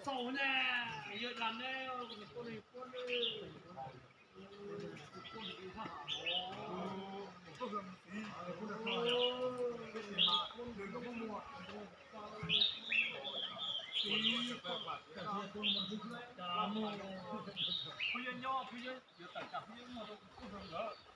Xaus na, yawg dam ne, puab ne, puab ne. Kuv yog nyob, kuv yog yuav tawm tsam kuv yog muag rau kuv tuaj rau nkawd.